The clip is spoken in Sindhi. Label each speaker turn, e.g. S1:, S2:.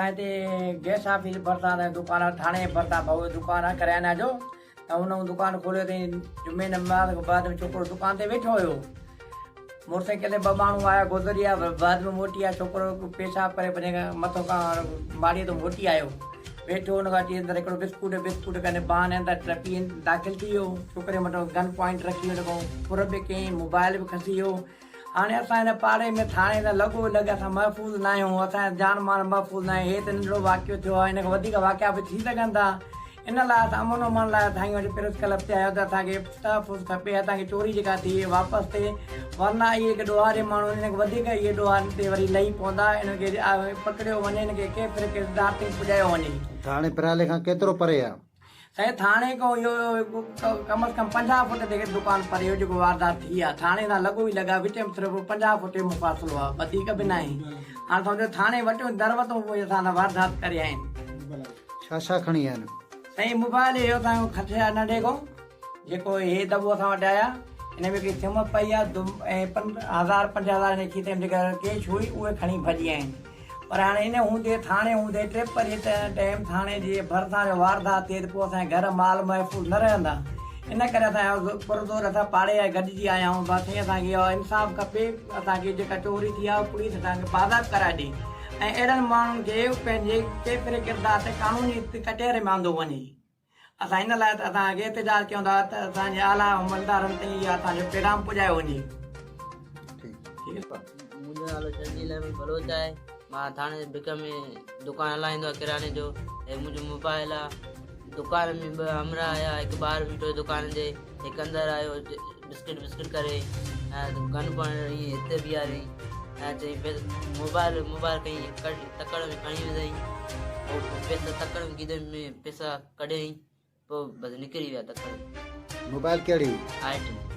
S1: اسان هتي گيس آفيس ڀرسان دڪان آهي ٿاڻي جي ڀرسان ڀائو جو دڪان آهي ڪريانا جو ته هن نئون دڪان کوليو اٿئي جمعي نماز کان بعد ۾ ڇوڪرو دڪان تي ويٺو هيو موٽر سائيڪل تي ٻه ماڻهو آيا گذري ويا بعد ۾ موٽي آيا ڇوڪرو پيشاب ڪري پنهنجي مٿو کان ماڙيء تان موٽي آيو ويٺو ان کان اچي اندر هڪڙو بسڪوٽ بسڪوٽ ڪندي بهاني اندر ٽپي داخل ٿي ويو ڇوڪري مٿان گن پوائنٽ رکي ان کان ڦر به ڪيائين موبائل به کسي ويو هاڻي اسان هن پاڙي ۾ ٿاڻي سان لڳو لڳ اسان محفوظ ناهيون، اسان جو جان مال محفوظ ناهي، هي ته ننڍڙو واقعو ٿيو آهي، ان کان وڌيڪ واقعا به ٿي سگهن ٿا، ان لاء اسان امن امان لاء سائين وٽ پريس ڪلب تي آيا آهيون ته اسان کي تحفظ کپي، اسان کي چوري جيڪا ٿي اهي واپس ٿئي، ورنه اهي جيڪي ڏوهاري ماڻهو آهن انهن کان وڌيڪ اهي ڏوهارين تي وري لهي پوندا، انهن کي پڪڙيو وڃي، انهن کي ڪيفر ڪردار تائين پڄايو وڃي.
S2: ٿاڻي پرالي کان ڪيترو پري آ؟
S1: سائين ٿاڻي کان اهو ڪم از ڪم 50 فوٽ تي دڪان پري هو جيڪو واردات ٿي آ ٿاڻي سان لڳو ئي لڳا وچ ۾ صرف 50 فوٽ جو مفاصلو آ وڌيڪ به ناهي هاڻ سمجهو ٿاڻي وٽ در وتو پوء اسان سان واردات ڪري آيا آهن.
S2: ڇا ڇا کڻي آيا آهن؟
S1: سائين موبائل اهو اسان کان کسي آيا ننڍي کان جيڪو هي دٻو اسان وٽ آيا ان ۾ هڪڙي سم پئي آ ۽ هزار 5000 هن کيسي ۾ جيڪا ڪيش هئي اهي کڻي ڀڄي آيا آهن. پر هاڻي ان هوندي ٿاڻي هوندي ٽيپري ٽيم ٿاڻي جي ڀرسان جو واردات ٿئي ته پوء اسان جا گهر مال محفوظ نه رهندا ان ڪري اسان پرزور اسان پاڙي جا گڏجي آيا آهيون بس سائين اسان کي اهو انصاف کپي اسان کي جيڪا چوري ٿي آهي پوليس اسان کي بازياب ڪرائي ڏي ۽ اهڙن ماڻهن کي پنهنجي ڪيفري ڪردار تي قانوني ڪٽهڙي ۾ آندو وڃي. اسان ان لاء ته اسان کي احتجاج ڪيون ٿا ته اسان جي اعليٰ عملدارن تائين اهو اسان جو پيغام پڄايو وڃي.
S3: منهنجو نالو شرجيل احمد بلوچ آهي مان ٿاڻي جي ڀڪ ۾ دڪان هلائيندو آهيان ڪرياني جو هي منهنجو موبائل آهي دڪان ۾ ٻه همراهه آيا هڪ ٻاهر بيٺو دڪان جي هڪ اندر آيو بسڪٽ بسڪٽ ڪري ۽ گن پوائنٽ ائين هتي بيهاريائين ۽ چيائين موبائل موبائل کڻي تڪڙ ۾ کڻي وڌائين پوء پئسا تڪڙ ۾ گيدي ۾ پئسا ڪڍيائين پوء بس نڪري ويا تڪڙ ۾.
S2: موبائل ڪهڙي هئي؟
S3: آئي ٽين.